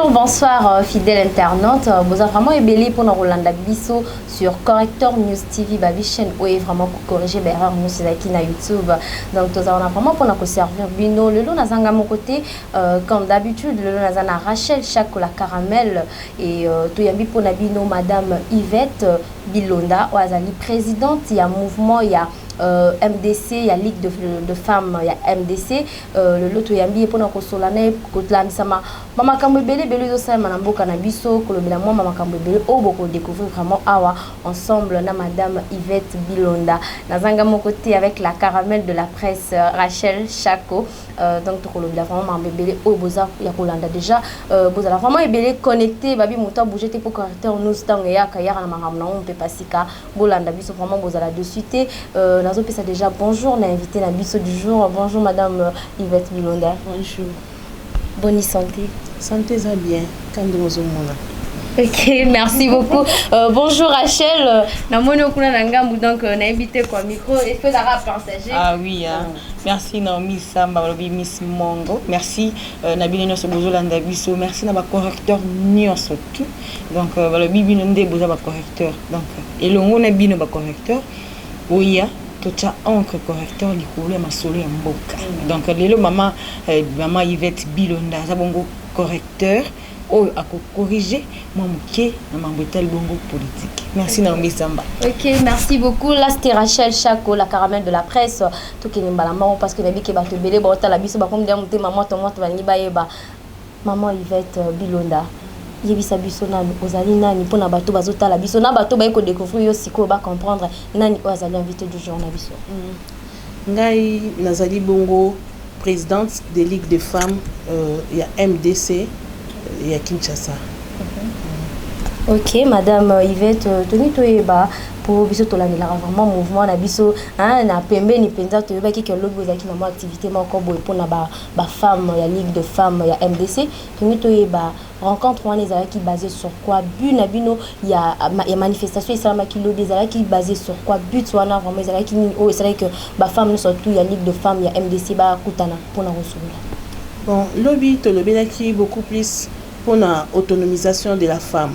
Bonjour, bonsoir, fidèles internautes. Vous avez vraiment ebele pour kolanda biso sur Correcteur News TV, babi chaîne où est vraiment pour corriger les erreurs nous qui na YouTube. Donc nous avons vraiment pour nous servir bino. Lelo naza nga moko te, comme d'habitude, lelo naza na Rachel Chako la caramel et toyambi pour na bino Madame Yvette Bilonda, oyo azali présidente ya mouvement ya MDC, ya Ligue de femmes ya MDC. Lelo toyambi ye mpona kosola na ye, kolandisama bamakambo ebele ebele ezosalema na mboka na biso, kolobela mwa makambo ebele oyo bokodécouvrir vraiment awa ensemble na Madame Yvette Bilonda. Nazanga moko te, avec la caramel de la presse, Rachel Chako. Donc tokolobela vraiment makambo ebele oyo boza ya kolanda déjà. Bozala vraiment ebele connecté, babi moto abouge te, mpo Correcteur News ntango eyaka, eyaka na makambo nango mpe pasika. Bolanda biso vraiment, bozala dessus te. Nazopesa déjà bonjour na invité na biso du jour. Bonjour, Madame Yvette Bilonda. Bonjour. Bonne santé? Santé eza bien, ka ndenge ozomona. Ok, merci beaucoup. Bonjour Rachel. Namoni okuna na ngambu, donc nayebi te quoi, micro est-ce que ezalaka partager? Ah oui, hein. Merci Naomi Samba, balobi Miss Mongo. Merci na bino nyonso bozolanda biso. Merci na bacorrecteur nyonso tout. Donc balobi bino nde boza bacorrecteur. Donc elongo na bino bacorrecteur, oya totya encre correcteur likolo ya masolo ya mboka. Donc lelo mama Yvette Bilonda aza bongo correcteur oyo akocorriger mwa moke na mambo etali bongo politique. Merci Naomi Samba. Ok, merci beaucoup. Là, c'était Rachel Chako, la caramel de la presse. Tokende mbala moko parce que nayebi ke bato ebele baotala biso, bakomi deya motema moto moto, balingi bayeba. Maman Yvette Bilonda, yebisa biso nani ozali, nani mpona bato bazotala biso na bato baye kodécouvrir yo sikoyo, bacomprendre nani oyo azali invité du jour na biso. Ngai nazali bongo présidente de Ligue des femmes ya MDC ya Kinshasa. Ok, Madame Yvette, toni toyeba, mpo biso tolandelaka vraiment mouvement na biso na pembeni mpenza. Toyebaki ke lobi ozalaki na mwa activité moko boye mpona bafemme ya Ligue de femmes ya MDC. Tongi toyeba rencontre wana ezalaki basé sur quoi? But na bino ya manifestation esalamaki lobi ezalaki basé sur quoi? But wana vraiment ezalaki nini oyo esalaki ke bafemme nyonso tout ya Ligue de femmes ya MDC bakutana mpona kosolola? Bon, lobi tolobelaki beaucoup plus mpona autonomisation de la femme.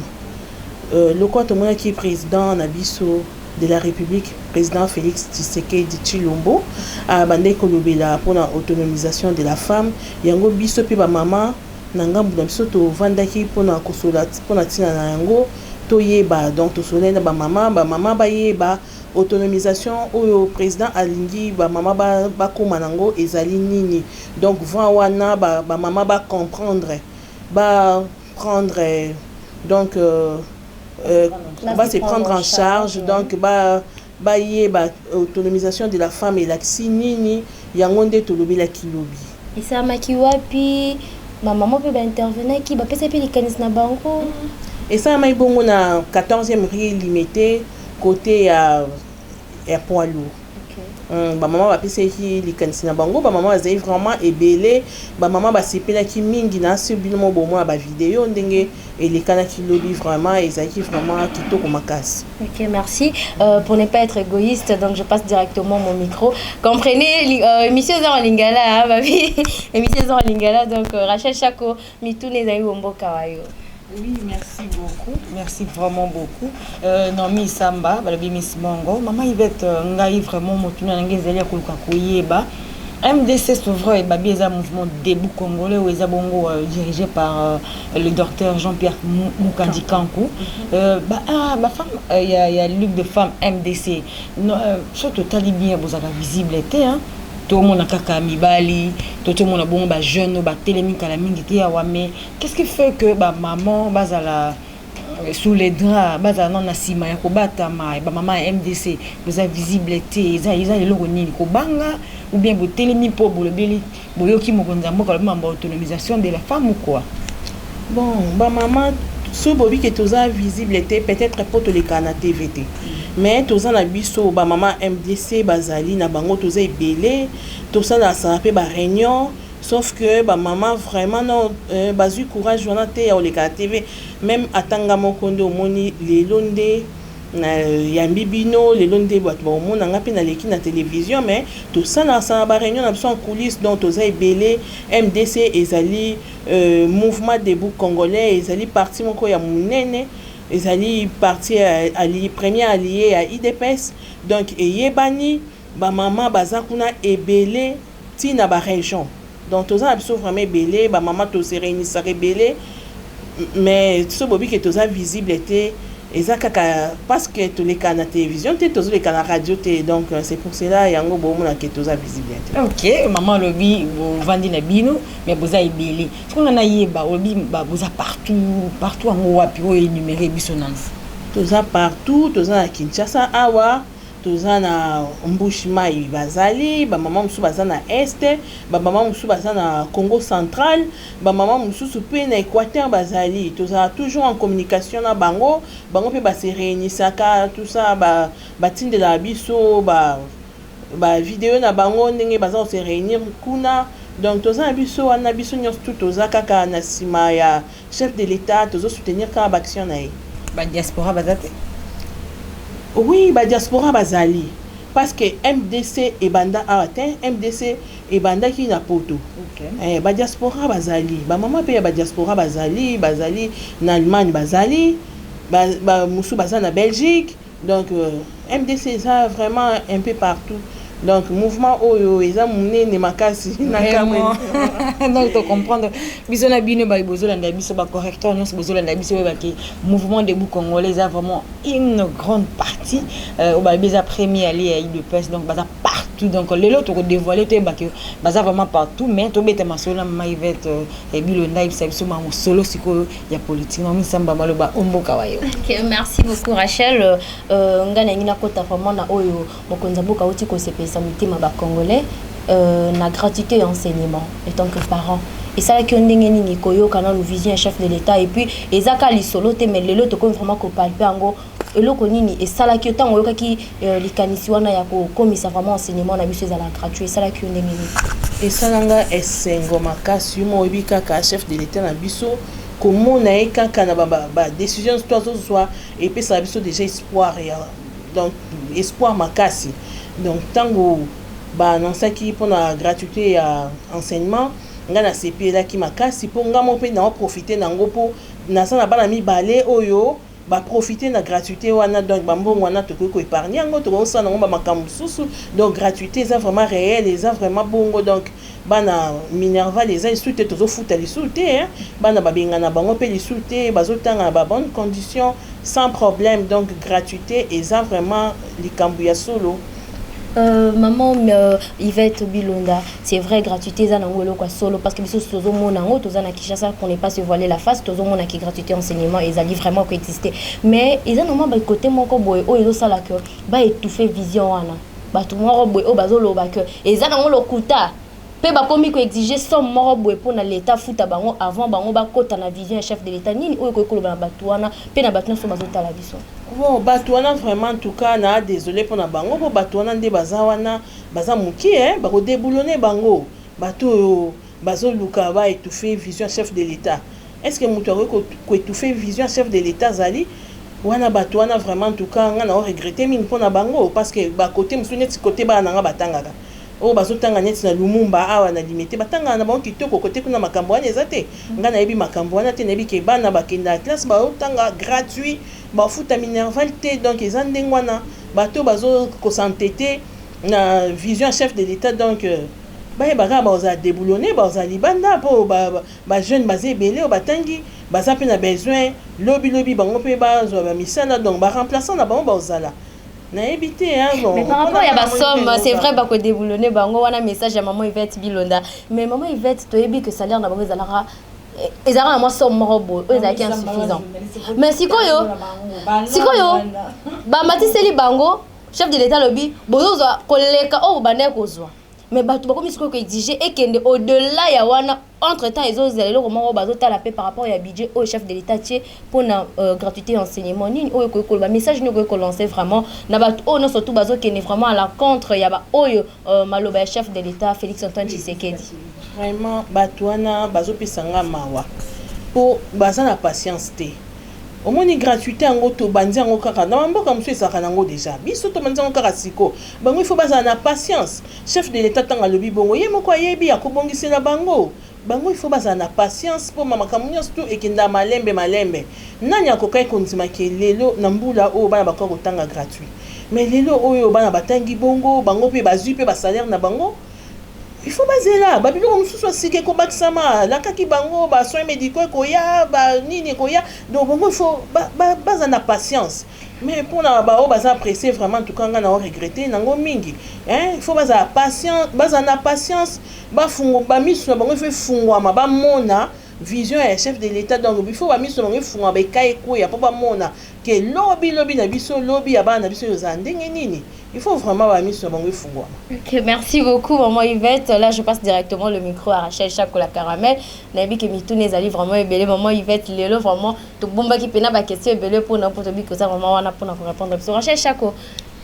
Lokola tomonaki président na biso de la République, président Félix Tshisekedi Tshilombo, abandaki kolobela mpona autonomisation de la femme. Yango biso mpe bamama na ngambu na biso tovandaki mpona kosola mpona ntina na yango, toyeba. Donc tosolai na bamama, bamama bayeba autonomisation oyo président alingi bamama bakóma nango ezali nini. Donc vent wana bamama bacomprendre, baprendre, donc ba se prendre en charge. Donc bayeba autonomisation de la femme elakisi nini. Yango nde tolobelaki lobi. Esalamaki wapi? Bamama mpe baintervenaki, bapesa mpe likanisi na bango? Esalamaki bongo na 14e rue Limete, côté ya poids lourd. Bamama bapesaki likanisi na bango, bamama bazali vraiment ebele, bamama basepelaki mingi na so. Bino mo bomona bavideo ndenge elekanaki lobi, vraiment ezalaki vraiment kitoko makasi. Ok, merci. Pour ne pas être égoïste, donc je passe directement mon micro. Comprenez, émission en lingala, hein, babi, émission en lingala, donc Rachel Chako, mituna ezali mboka wa yo. Oui, merci beaucoup. Merci vraiment beaucoup. Naomi Samba, balobi Miss Bongo. Maman Yvette, ngai vraiment motuna na ngai ezali ya koluka koyeba. MDC, c'est vrai, babi eza mouvement debout congolais oyo eza bongo dirigé par le docteur Jean-Pierre Mukandi Kanku. Ba, ah, ba femme, ya Ligue de femmes MDC. No, so totali bien, bozalaka visible te, hein. Tomona kaka mibali to tomona bongo bajeune oyo batelemi kala mingi te awa. Mais qu'est-ce qui fait que bamaman bazala sous les draps, bazala nano na nsima ya kobatama? Bamama ya MDC boza visible te, eza eloko nini? Kobanga ou bien botelemi mpo bolobeli, boyoki mokonzi ya mboka alobi mambo ya autonomisation de la femme ou quoi? Bon, bamama so bobi ke toza visible te, peut-être mpo tolekaka na TV te, mais toza na biso. Bamama MDC bazali na bango, toza ebele, tosalasala mpe baréunion, sauf que bamama vraiment non, bazwi courage wana te ya koleka na TV. Même atanga moko nde omoni lelo nde. Nayambi bino lelo nde bato bakomona nga mpe naleki na télévision, mais tosalasala baréunion na biso en coulisse. Donc toza ebele. MDC ezali Mouvement Debout Congolais, ezali parti moko ya monene, ezali parti ali, premier allié ya UDPS. Donc eyebani, bamama baza kuna ebele ntina barégion. Donc toza na biso vraiment ebele, bamama tose réunisaka ebele. Mais so bobi ke toza visible te, eza kaka parce que toleka na télévision te, tozoleka na radio te. Donc c'est pour cela yango bomona ke toza visible te. Ok, mama alobi bovandi na bino, mais boza ebele. Soki nga nayeba, olobi boza partout. Partout yango wapi? Oyo énuméré biso nanu. Toza partout. Toza na Kinshasa awa, toza na Mbuji-Mayi, bazali bamama mosusu baza na Est, bamama mosusu baza na Congo Central, bamama mosusu mpe na Équateur bazali. Tozala toujours en communication na bango. Bango mpe base réunisaka, tout ça, batindelaka biso bavideo na bango ndenge baza kose réunir kuna. Donc toza na biso wana, biso nyonso tu toza kaka na nsima ya chef de l'État, tozosoutenir kaka baaction na ye. Badiaspora baza te? Oui, badiaspora bazali, parce que MDC ebanda awa te, MDC ebandaki na Poto. Badiaspora bazali, bamama mpe ya badiaspora bazali. Bazali na Allemagne, bazali mosusu baza na Belgique. Donc MDC eza vraiment un peu partout. Donc mouvement oyo eza monene makasi na Donc tocomprendre biso na bino bozolanda biso, bacorrecteur nyonso bozolanda biso, oyebaki Mouvement Debout Congolais eza vraiment une grande partie oyo balobi eza premier allié ya UDPS. Donc baza partout. Donc lelo tokodévoile, toyebaki baza vraiment partout. Mais tobeta masolo na mama Yvette Bilonda, ayebisa biso masolo sikoyo ya politique. Mama Misamba, maloba omboka wa yo. Okay, merci beaucoup Rachel. Ngai nalingi nakota vraiment na oyo mokonzi ya mboka auti kosepelisa mitema bacongolais na gratuité ya enseignement. Étant que parent, esalaki yo ndenge nini koyoka nanu vision ya chef de l'État? Et puis eza ka lisolo te, mais lelo tokomi vraiment kopalper yango. Eloko nini esalaki yo ntango oyokaki likanisi wana ya kokomisa vraiment enseignement na biso ezala gratuit? Esalaki yo ndenge nini? Esalanga esengo makasi. Yo mo oyebi kaka chef de l'État na biso, komona ye kaka na badécision to azozwa epesaka biso déjà espoir ya, donc espoir makasi. Donc ntango baannonsaki mpona gratuité ya enseignement, ngai nasepelaki makasi, mpo ngai mo mpe naoprofite nango, mpo naza na bana mibale oyo baprofite na gratuité wana. Donc bambongo wana tokoki koépargne yango, tokoki kosala nango bamakambo mosusu. Donc gratuité eza vraiment réel, eza vraiment bongo. Donc bana, minerval eza lisusu te, tozofuta lisusu te. Bana babengana bango mpe lisusu te, bazotanga na babonne condition, sans problème. Donc gratuité eza vraiment likambo ya solo. Maman Yvette Bilonda, c'est vrai, gratuité eza nango eloko ya solo, parce que biso tozomona yango, toza na Kinshasa, pour ne pas se voiler la face, tozomona ki gratuité enseignement ezali vraiment koexiste. Mais eza normalement bakote moko boye oyo ezosala ke baétouffe vision wana. Bato moko boye oyo bazoloba ke eza nango lokuta, mpe bakomi koexige somme moko boye mpona l'État futa bango avant bango bakota na vision ya chef de l'État. Nini oyo ekoki koloba na bato wana mpe na bato nyonso bazotala biso? Bon, bato wana vraiment, en tout cas na désolé mpona bango, mpo bato wana nde baza wana, baza mokie, bakodéboulonner bango. Bato oyo bazoluka baétouffe vision chef de l'État, est ce que moto akoki koétouffe vision chef de l'État azali wana? Bato wana vraiment, en tout cas nga na oregrete mingi mpona bango, parce que bakote mosusu, neti kote bana na nga batangaka, oyo bazotanga neti na Lumumba awa na Limete, batangaka na bango kitoko. Kote kuna makambo wana eza te. Ngai nayebi makambo wana te. Nayebi ke bana bakendaka classe, baotanga gratuit, bafuta minerval te. Donc eza ndenge wana. Bato bazokosantete na vision chef de l'État, donc bayeba kaka bazala déboulonné, bazala libanda, mpo bajeune baza ebele oyo batangi, baza mpe na besoin lobilobi bango mpe bazwa bamisala. Donc baremplaçant na bango bazala, nayebi te. Mais par rapport ya basomme, c'est vrai, bakodéboulonner bango wana, message ya maman Yvette Bilonda. Mais maman Yvette, toyebi que salaire na bango ezalaka na mwa somme moko boye oyo ezalaki insuffisant. Mais sikoyo bamatiseli bango, chef de l'État alobi bozozwa koleka oyo bobandaki kozwa, mais bato bakomi sikoyo koexige ekende au-delà ya wana. Entre temps ezozala eloko moko bazotala mpe par rapport ya budget oyo chef de l'État tie mpona gratuité enseignement. Nini oyo ekoki koloba, message nini okoki kolancer vraiment na bato oyo nyonso tu bazokende vraiment à la contre ya baoyo maloba ya chef de l'État Félix Antoine Tshisekedi? Vraiment, bato wana bazopesa nga mawa, mpo baza na patience te. Omoni, gratuité yango, tobandi yango kaka na bamboka mosusu, ezalaka nango déjà. Biso tobandi yango kaka siko. Bango, il faut bazala na patience. Chef de l'État, ntango alobi bongo, ye moko ayebi akobongisela bango. Bango, il faut bazala na patience, mpo makambo nyonso tu ekenda malembe malembe. Nani akokaki kondimaki lelo na mbula oyo bana bakoka kotanga gratuit? Mais lelo oyo bana batangi bongo, bango mpe bazwi mpe basalaire na bango. Il faut bazela babiloko mosusu ya sika ekobakisama. Alakaki bango basoins médicaux ekoya, banini ekoya. Donc bango, il faut baza na patience. Mais mpona baoyo baza pressé, vraiment, en tout cas nga na oregretter nango mingi, hein. Il faut bazala patient, bazala na patience, bafungo bamiso na bango. Il faut efungwama, bamona vision ya chef de l'État. Donc il faut bamiso na bango efungwama, eka ekweya, mpo bamona ke lobi, lobi na biso, lobi ya bana na biso ezala ndenge nini. Il faut vraiment bamiso na bango efungwama. Ok, merci beaucoup, maman Yvette. Là, je passe directement le micro à Rachel Chako la Caramel. Nayebi ke mituna ezali vraiment ebele. Maman Yvette, lelo vraiment tobombaki mpenza baquestion ebele mpona mpo tobi koza vraiment wana mpona korépondre biso. Rachel Chako,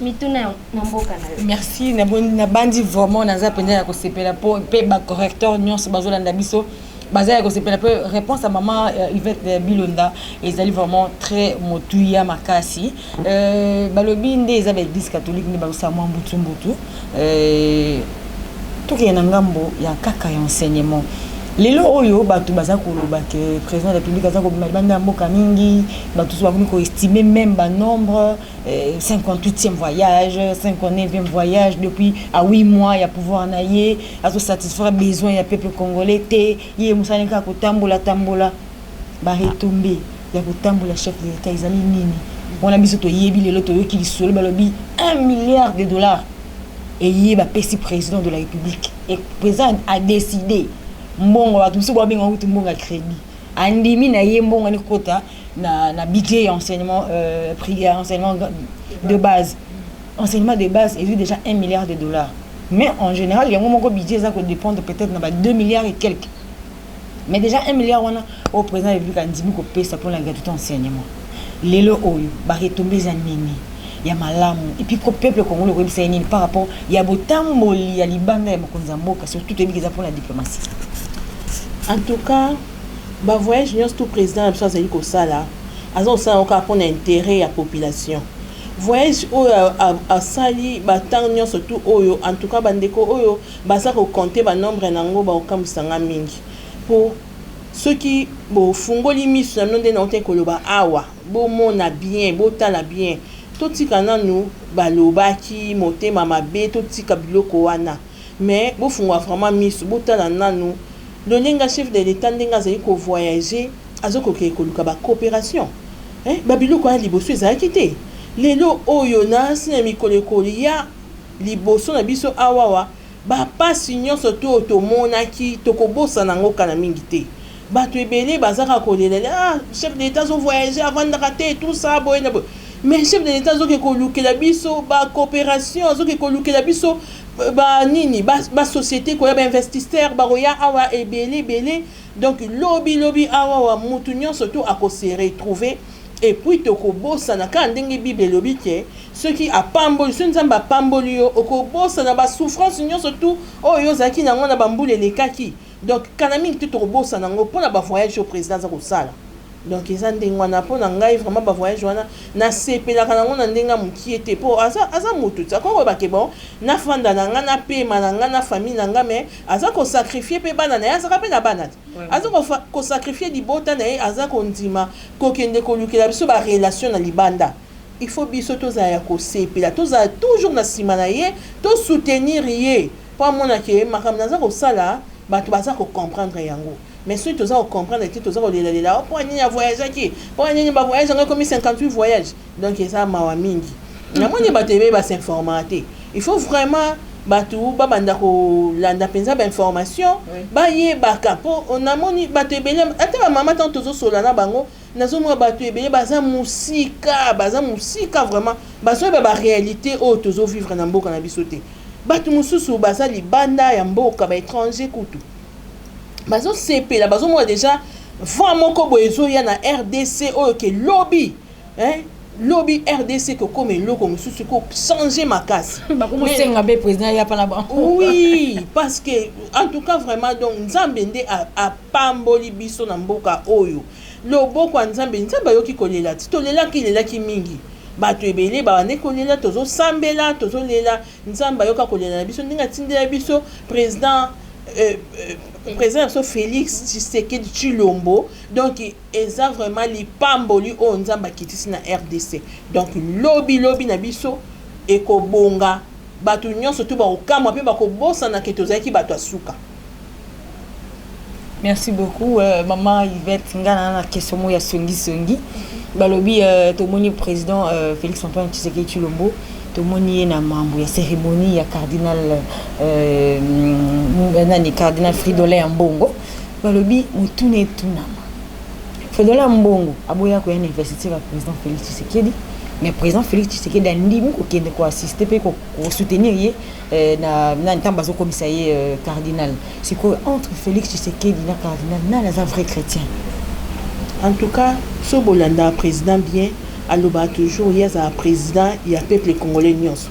mituna na mboka na yo. Merci. Nabandi vraiment, naza mpenza ya kosepela mpo mpe bacorrecteur nyonso bazolanda biso baza ya kosepela mpe réponse ya mama Yvette Bilonda ezali vraiment très motuya makasi. Balobi nde eza baéglise catholique nde bazosala mwa mbutu mbutu. Tokende na ngambo ya kaka ya enseignement. Lelo oyo bato baza koloba ke président de la République aza kobima libanda ya mboka mingi. Bato so bakomi koestime même banombre, 58e voyage, 59e voyage depuis à 8 mois ya pouvoir na ye. Azosatisfaire besoin ya peuple congolais te. Ye mosali kaka kotambola tambola. Baretombées ya kotambola chef de l'État ezali nini? Wana biso toyebi lelo, toyoki lisolo, balobi 1 milliard de dollars eye bapesi président de la République et président a décidé. Mbongo, bato mosusu babenga kutu mbongo ya crédit, andimi na ye mbongo ani kota na budget ya enseignement, prix ya enseignement de base. Enseignement de base ezwi déjà 1 milliard de dollars, mais en général yango moko budget eza kodépendre peut-être na ba 2 milliards et quelques. Mais déjà 1 milliard wana oyo président de la République andimi kopesa mpona gratuité enseignement, lelo oyo baretombées eza nini ya malamu? Et puis peuple congolais okoyebisa ye nini par rapport ya botamboli ya libanda ya mokonzi ya mboka, surtout toyebi eza mpona diplomatie? En tout cas, bavoyage nyonso to président na biso azali kosala, aza kosala yango kaka mpona intérêt ya population. Voyage oyo asali batango nyonso tu oyo, en tout cas bandeko oyo baza kocompter banombre nango, bakokambwisanga mingi. Mpo soki bofungoli miso na bino nde nauti koloba awa, bomona bien, botala bien. Totika nanu balobaki motema mabe, totika biloko wana, mais bofungwa vraiment miso, botala nanu lolenge chef de l'État ndenge azali kovoyage, azokokende koluka bacoopération. Babiloko wana liboso ezalaki te. Lelo oyo nasi na mikolo ekolia liboso na biso awawa, bapasi nyonso to oyo tomonaki, tokobosana yango kala mingi te. Bato ebele bazaka kolela: "Ah, chef de l'État azovoyage, avandaka te", tout ça, boye na boye. Mais chef de l'État azoke kolukela biso bacoopération, azoke kolukela biso banini, basociété koya, bainvestisseur bakoya awa ebele ebele. Donc lobi lobi awawa, mutu nyonso to akose retrouver. Et puis tokobosana kaka ndenge Bible elobi ke soki apamboli, soki Nzambe apamboli yo, okobosana basouffrance nyonso tu oyo ozalaki nango na bambula elekaki. Donc kana mingi te tokobosana yango mpona bavoyage oyo président aza kosala. Donc eza ndenge wana. Mpo na ngai, vraiment, bavoyage wana nasepelaka nango na ndenge ya mokie te, mpo aza motu ti akoki koyeba bon, nafanda na ngai, napema na ngai na famille na ngai. Mais aza kosacrifier mpe bana na ye, azaka mpe na bana te, aza kosacrifier libota na ye, aza kondima kokende kolukela biso barelation na libanda. Il faut biso tozala ya kosepela, tozala toujours na nsima na ye, tosoutenir ye, mpo amonake makambo naza kosala, bato baza kocomprendre yango. Mais soki toza kocomprendre te, toza kolelalela: mpo nini avoyageaki? Mpo nini bavoyage yango ekomi 58 voyage? Donc eza mawa mingi. Namoni bato ebele basinformaka te. Il faut vraiment bato babanda kolanda mpenza bainformation, bayebaka. Mpo namoni bato ebele, ata bamama, ntango tozosola na bango, nazomona bato ebele baza mosika, baza mosika vraiment, bazoyeba baréalité oyo tozovivre na mboka na biso te. Bato mosusu baza libanda ya mboka, baétranger kutu bazosepela, bazomona déjà vent moko boye ezoya na RDC oyo ke lobi, hein? Lobi RDC kokoma eloko mosusu, kochange makasi. Bakomosenga mpe président ya pana bango. Oui, parce que en tout cas vraiment, donc Nzambe nde apamboli biso na mboka oyo. Loboko ya Nzambe, Nzambe ayoki kolela ti tolelaki, lelaki mingi. Bato ebele babandi kolela, tozosambela, tozolela. Nzambe ayoka kolela na biso ndenge atindela biso président na biso Félix Tshisekedi Tshilombo. Donc eza vraiment lipamboli oyo Nzambe akitisi na RDC. Donc lobi lobi na biso ekobonga, bato nyonso to bakokamwa mpe bakobosana ke tozalaki bato ya suka. Merci beaucoup, maman Yvette. Nga na question moko ya songisongi. Balobi tomoni président Félix Antoine Tshisekedi Tshilombo, tomoni ye na mambo ya cérémonie ya cardinal nani, cardinal Fridolin Ambongo. Balobi motuna etunama: Fridolin Ambongo aboya koya na investiture ya président Félix Tshisekedi, mais président Félix Tshisekedi andimi kokende koassister mpe kosoutenir ye na ntango bazokomisa ye cardinal. Sikoyo, entre Félix Tshisekedi na cardinal, nani aza vrai chrétien? En tout cas, so bolandaka président bien, alobaka toujours ye azala président ya peuple congolais nyonso.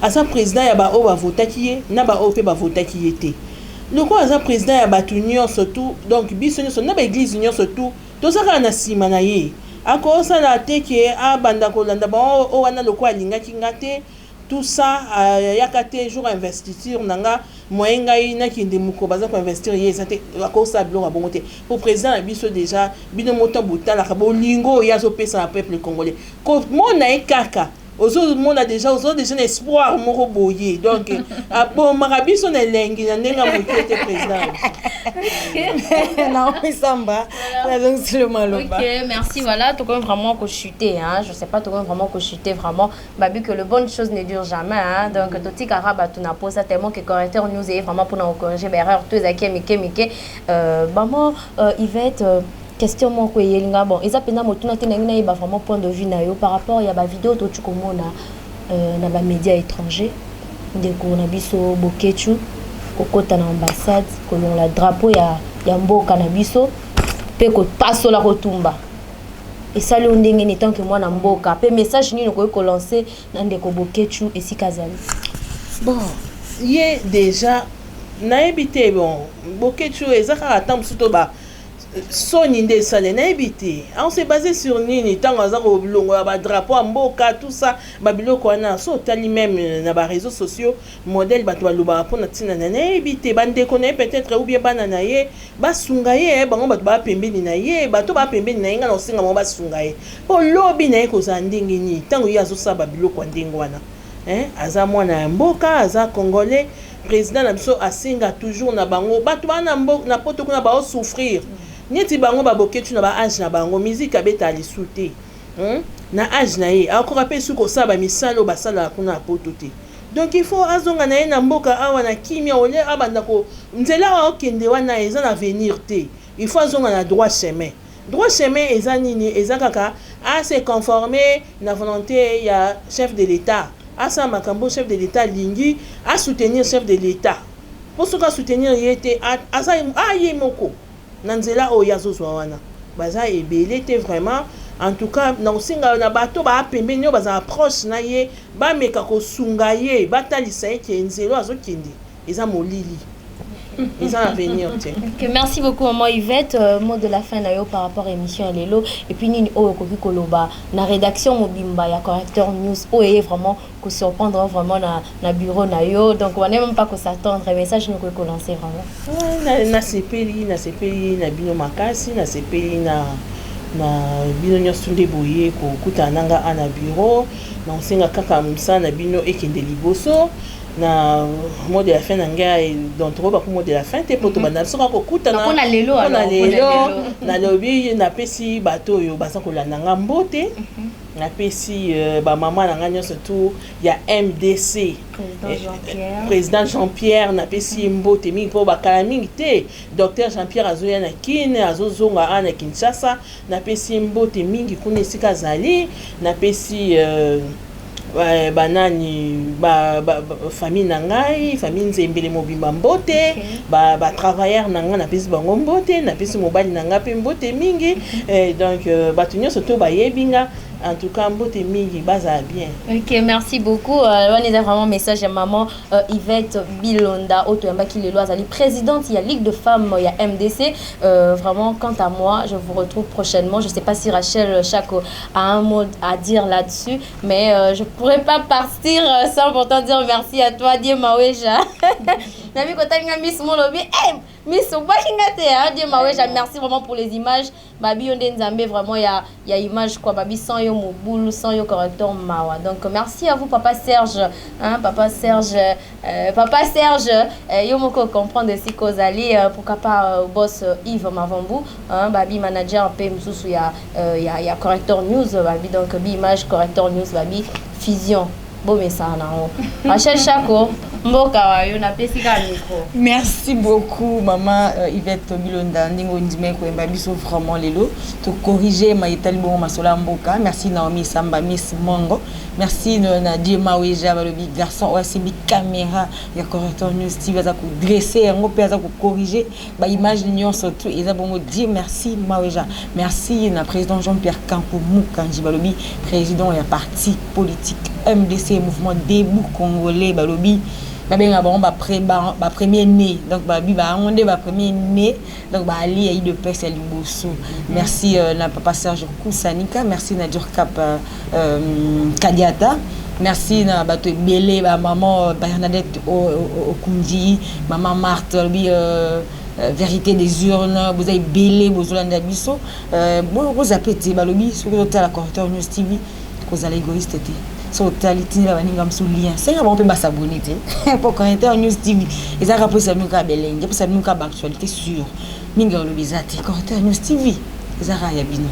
Aza président ya baoyo bavotaki ye na baoyo mpe bavotaki ye te. Lokola aza président ya bato nyonso tu, donc biso nyonso na baéglise nyonso tu toza kaka na nsima na ye. Akosala te ke abanda kolanda bango oyo wana lokola alingaki nga te, tout ça, ayaka te jour ya investiture na nga, moyen ngai nakende moko baza koinvestir ye eza te. Akosala biloko ya bongo te po président na biso déjà, bino moto botalaka bolingo oyo azopesa na peuple congolais. Komona ye kaka, ozomona déjà, ozo déjà na espoir moko boye. Donc abomaka biso na elengi na ndenge ya moke te, président. Naomi Samba, nazongisile maloba. Ok, merci. Voilà, tu vraiment kochuter, hein. Je sais pas, tu vraiment kochuter, vraiment. Bah, vu que le bonne chose ne dure jamais, hein. Donc, totikara bato na posa tellement que correcteur nous est vraiment pour nous corriger ba erreur, tout ça qui est mike mike. Maman Yvette, question moko eyelinga, bon, eza mpenza motuna te, nangi nayeba vraiment point de vue na yo par rapport ya bavideo toti komona na bamédia étranger, ndeko na biso Bokechu kokɔta na ambassade, kolongola drapeau ya mboka na biso mpe kopasola, kotumba. Esali yo ndenge nini tant que mwana mboka? Mpe message nini okoki kolancer na ndeko Bokechu esika azali? Bon, ye déjà nayebi te. Bon, Bokechu eza kaka ata mosusu to ba soni nde esale, nayebi te. On se base sur nini ntango aza kolongola badrapeau ya mboka, tout ça, babiloko wana? So otali même na baréseaux sociaux, modèle bato balobaka mpona ntina na, nayebi te, bandeko na ye peut-être ou bien bana na ye basunga ye. Bango bato baa pembeni na ye, bato baa pembeni na ye, ngai na kosenga bango basunga ye, mpo lobi na ye kozala ndenge nini ntango ye azosala babiloko ya ndenge wana? Aza mwana ya mboka, aza congolais. Président na biso asenga toujours na bango bato baa na poto kuna baosouffrir neti bango baboketu na baage na bango, musique abeta lisu te, Na age na ye akoka mpe soki kosala bamisala oyo basalaka kuna na poto te. Donc il faut azonga na ye na mboka awa na kimia, olie abanda ko nzela awa okende wana eza na avenir te. Il faut azonga na droit chemin. Droit chemin eza nini? Eza kaka ase conformer na volonté ya chef de l'État, asala makambo chef de l'État alingi, asoutenir chef de l'État, mpo soki asoutenir ye te, aza aye moko na nzela oyo azozwa wana. Baza ebele te vraiment. En tout cas, na kosenga na bato baa pembeni oyo bazala proche na ye, bameka kosunga ye, batalisa ye ke nzela azokende eza molili, eza na avenir te. Ok, merci beaucoup, maman Yvette. Mot de la fin na yo par rapport à émission ya lelo, et puis nini oyo okoki koloba na rédaction mobimba ya Correcteur News oyo eye vraiment kosurprendre vraiment na bureau na yo? Donc on n'est même pas s'attendre. Message nini okoki kolancer vraiment? Nasepeli na bino makasi, nasepeli na bino nyonso nde boye kokutana na nga a na bureau. Na kosenga kaka mosala na bino ekende liboso. Na mot de la fin na ngai, donc tokoyeba ko mot de la fin te mpo tobanda biso kaka kokutana. Mpona lelo. Mpona lelo, nalobi napesi bato oyo baza kolanda nga mbote, napesi bamama na ngai nyonso tu ya MDC, président Jean Pierre, napesi ye mbote mingi mpo bakala mingi te docteur Jean Pierre azoya na Kine, azozonga awa na Kinshasa. Napesi ye mbote mingi kuna esika azali. Napesi banani ba famille na ngai, famille Nzembele mobimba mbote, batravailleur na ngai, napesi bango mbote, napesi mobali na ngai mpe mbote mingi. Donc bato nyonso to bayebi nga. En tout cas, mbote mingi, bazala bien. Ok, merci beaucoup. Wana eza vraiment message ya maman Yvette Bilonda oyo toyambaki lelo, azali présidente ya Ligue de femmes ya MDC. Vraiment, quant à moi, je vous retrouve prochainement. Je sais pas si Rachel Chako a un mot à dire là-dessus, mais je pourrais pas partir sans pourtant dire merci à toi, Dieu Maweja. Nabi kotalinga Miss Molobi, hey, Miss obwaki nga te, hein, Dieu Maweja, merci vraiment pour les images. Babi yo nde Nzambe vraiment ya image quoi. Babi sans yo mobulu, sans yo correcteur mawa. Donc merci à vous, papa Serge, hein, papa Serge, papa Serge, yo moko comprendre esika ozali. Pourquoi pas boss Yves Mavambu, hein, babi manager mpe mosusu ya Correcteur News, babi donc bi image Correcteur News, babi fusion bomesana nango. Rachel Chako, mboka wa yo, napesi kaka micro. Merci beaucoup, mama Yvette Bilonda, ndenge ondimaki koyemba biso vraiment lelo tocorrige mayetali bongo masolo ya mboka. Merci Naomi Samba, Miss Mongo. Merci na Dieu Maweja, balobi garçon oyo asimbi caméra ya Correcteur News TV, aza kodresse yango mpe aza kocorrige baimage nyonso tu eza bongo. Dieu merci Maweja. Merci na président Jean Pierre Kanko Mukanji, balobi président ya parti politique MDC, Mouvement Debout Congolais. Balobi babengaka bango bapremier né, donc babi bango nde bapremier né, donc baali ya UDPS ya liboso. Merci na papa Serge Kusanika, merci na Durcap Kadiata, merci na bato ebele, bamama Bernadette Okundi, mama Marthe, balobi vérité des urnes. Boza ebele bozolanda biso, bozape te. Balobi soki ozotala Correcteur News TV, kozala égoïste te. So otali, tindela baninga mosusu lien, senga bango mpe basabone te, po Correcteur News TV ezalaka mposa bino kaka belenge, mposa bino kaka baactualité sur mingi. Olobi eza te, Correcteur News TV ezalaka ya bino.